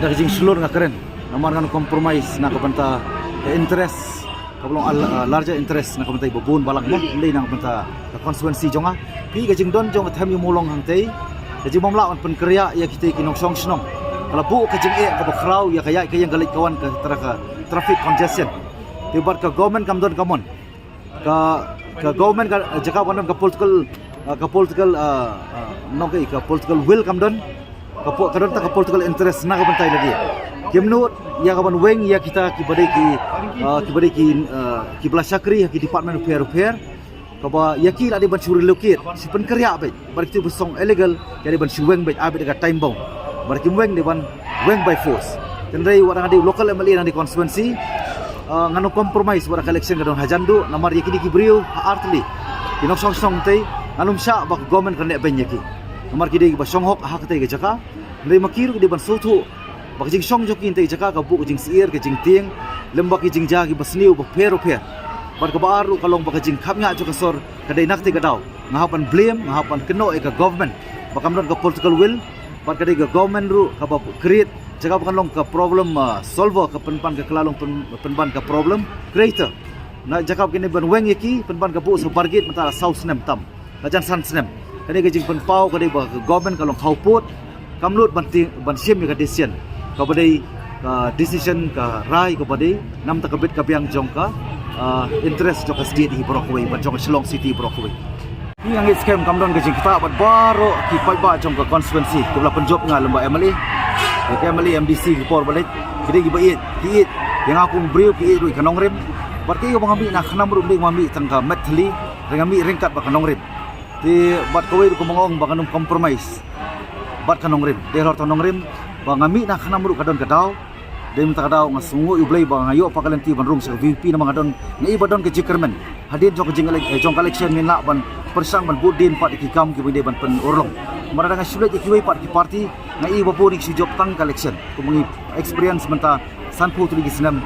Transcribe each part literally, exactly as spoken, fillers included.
Da ka jingshlur nga kren, namar ngan compromise na ka bynta ka interest, ka ba long al-, uh, larger interest na ka bynta i ba bun balang mo, ym dei na ka bynta ka constituency jong nga. Phi ka jingdon jong ka them ïa Mawlong hangtei, ka jingbym lah ban pynkhreh ïa kitei ki nongshong shnong, ka la buh ka jingeh ka ba khraw ïa ka ïaid ka ïeng ka leit ka wan ka tra-, ka traffic congestion. Te bad ka government kam don ka mon. Ka, ka government ka, jaka ba don ka political, uh, ka political, uh, uh, nongkei ka political will kam don. Ka po-, ka don ta ka political interest na ka bynta lagi. Kim nud ïa ka ban weng ïa kita ki ba dei ki, uh, ki ba dei ki, uh, ki ba la shakri ha ki department bapher bapher. Ka ba ïa ki la dei ban shu relocate, shu pynkhreh beit. Bad kitu ba song illegal, ïa dei ban shu weng beit, ai beit da ka time bomb. Bad kim weng dei ban weng by force. Hynrei wat nga dei local M L A na dei constituency, uh, ngan ym compromise wat ka election ka don hajan duh, namar ïa ki dei ki briew ha artylli. Ki nongshong shnong tei, ngan ym shah ba ka government ka neh beiñ ïa ki. Namar ki dei ba shong hok ha katei ka jaka. Hynrei ma ki ruh ki dei ban sngewthuh ba ka jingshong jong ki hangtei jaka ka buh ka jingsyier, ka jingtieng, lem bad ki jingjia ki ba sniew bapher bapher. Bad ka ba ar ruh ka long ba ka jingkhapngiah jong ka sor ka dei na katei ka daw. Nga hap ban blame, nga hap ban kynnoh ïa ka government ba kam don ka political will. Bad ka dei ka government ruh ka ba create, jaka ba kan long ka problem, uh, solver, ka pynban ka kylla long pyn-, pynban ka problem creator. Na jaka ba kine ban weng ïa ki, pynban ka buh sa bargit mynta la saw snem tam. Ka jan san snem. Kane ka jingpynpaw ka dei ba ka government ka long khawpud. Kam lut ban ti-, ban shim ïa ka decision. Ka ba dei ka decision ka rai ka ba dei namar ka bit ka biang jong ka, ah, interest jong ka state hi baroh kawei, ban jong ka Shillong City baroh kawei. Hi nga ngeit skhem kam don ka jingktah bad baroh ki paidbah jong ka constituency. Ki ba la pynjop nga lem bad M L A. Ki M L A, M D C ki por ba leit. Ki dei ki ba ïeit, ki ïeit. Ïa nga kum briew ki ïeit ruh ïa ka nongrim. Bad ki ba nga mih na khnam ruh dei nga mih tang ka met thli. Ring nga mih ryngkat bad ka nongrim. Te bad kawei ruh ka mong ong ba kan ym compromise bad ka nongrim. Dei halor ta nongrim ba nga mih na khnam ruh ka don ka daw. Dei mynta ka daw nga sngewnguh ïa U Blei ba nga ïoh pat ka lynti ban rung sha ka V P P namar nga don, nga i ba don ka jingkyrmen. Hadien jong ka jing elec-, eh, jong ka election ngin lah ban pyrshang ban bud dien pat ïa ki kam ki ba dei ban pynurlong. Namar lada nga shu leit ïa kiwei pat ki party nga i ba bun ngi shu jop tang ka election. Kumba ngi experience mynta sanphew tylli ki snem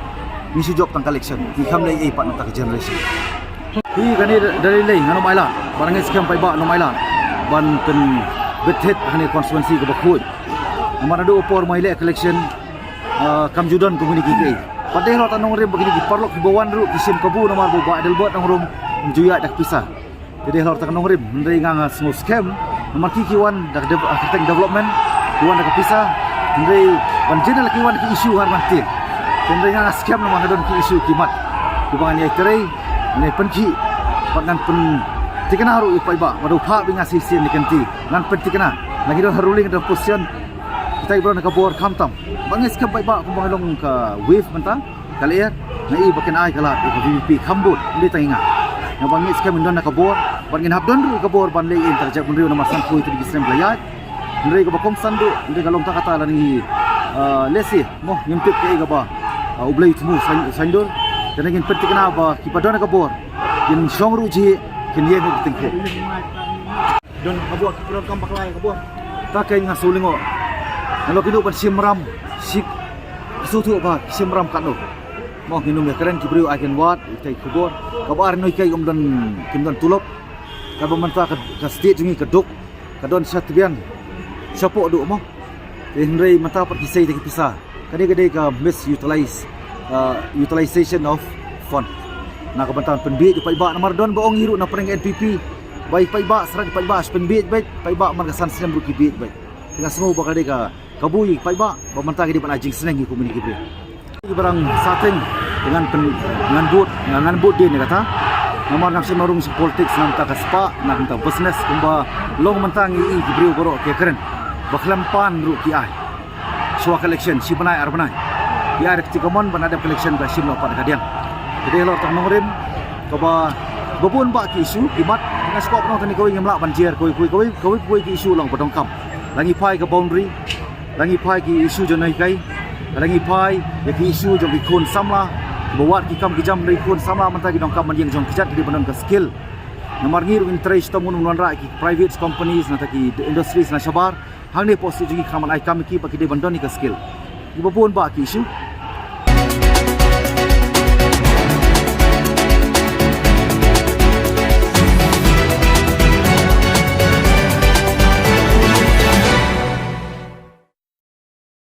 ngi shu jop tang ka election, ngi kham leh ei pat na kata ka generation. Hi kane da, da lei lei ngan ym ailad, ba nga ngeit skhem paidbah ym ailad ban pynbit thit ha kane constituency kaba khuid. Namar naduh u por ma i leh ka election, ah, kam ju don kumne ki kaei. Pat dei halor ta nongrim ba kine ki paralok kiba wan ruh ki shim kabu namar ba u Bah Adelbert Nongrum um ju ïaid da ka pisa. Te dei halor ta ka nongrim, hynrei nga nga sngew skhem namar ki ki wan da ka dev-, ah, kyrteng development, ki wan da ka pisa, hynrei ban jin la ki wan ki issue har ban tieng. Hynrei nga nga skhem namar nga don ki issue ki mat kiba ngan ïai trei, ngan ïai pynkhih bad ngan pynthikna ruh ïa u paidbah. Bad u phah bad nga shisien ne kynti ngan pynthikna. Ngi don ha ruling da opposition, kita kiba don ka bor khamtam. Ba nga ngeit skhem paidbah kumba nga long ka wave mynta ka lyer, nga i ba kin ai ka lad ïa ka V P P kham bud, ym dei tang ïa nga. Nga ba nga ngeit skhem ngin don na ka bor bad ngin hap don ruh ïa ka bor ban leh ïa ka jaitbynriew namar sanphew tylli ki snem ba la ïaid. Hynrei kaba kongsan duh, hynrei ka long ta kata lada ngi, ah, lehse mo ngim tip kaei kaba, ah, U Blei u thmu sain-, saindur. Te ngin pynthikna ba kiba don na ka bor kin shong ruh jhieh, kin ïeng ruh tyngkhuh. Don ka bor, ki pyndonkam bakla ïa ka bor. Ta ka nga shu lyngngoh. Nga la kynduh ban shim ram, shik. Shu thuh ba shim ram katno. Mo ngin ym ïa kren, ki briew ai kin wad ïa ki khubor. Kaba ar, ngi kai kum don, kim don tulop. Kaba mynta ka, ka state jong ngi ka duk, ka don sha tbian, shapoh duh mo. Te hynrei mynta pat ki sei da ki pisa. Kane ka dei ka misutilize, uh, utilization of fund. Na ka bynta pynbieit ïa u paidbah namar don ba ong hi ruh na pdeng N P P ba ïa u paidbah, syrap ïa u paidbah shu pynbieit beit, paidbah man ka san snem ruh ki bieit beit. Te nga sngew ba ka dei ka kabu ïa u paidbah ba mynta ki dei ban ai jingsneng ïa kumne ki briew. Ki ba dang sah teng, ngan pyn-, ngan bud, ngan, ngan bud dien ïa kata. Namar ngam shym la rung sha politics na ka bynta ka spah, na ka bynta business, kumba long mynta ngi i ki briew baroh ki kren ba khlem pan ruh ki ai. Shuwa ka election, shi bnai ar bnai. Ïa, da ka jingkmen ban ïa dep ka election ka shim noh pat da ka diang. Te dei halor ta ka nongrim kaba, ba bun bah ki issue ki mat. Nga sngewkmen tang ïa kawei, ngim lah ban jer kawei kawei, kawei kawei kawei ki issue long ba donkam. La ngi phai ka boundary, la ngi phai ki issue jong nonghikai, la ngi phai ïa ki issue jong ki khun samla ba wad ki kam ki jam. Ki khun samla mynta ki donkam ban ïeng jong ki jait, ki dei ban don ka skill. Namar ngi ruh ngin trei shitom, ngun wanrah ki private companies nangta ki industries na shabar. Hangne post jong ngi khnang ban ai kam ïa ki ba ki dei ban don ïa ka skill. Kiba bun bah ki issue.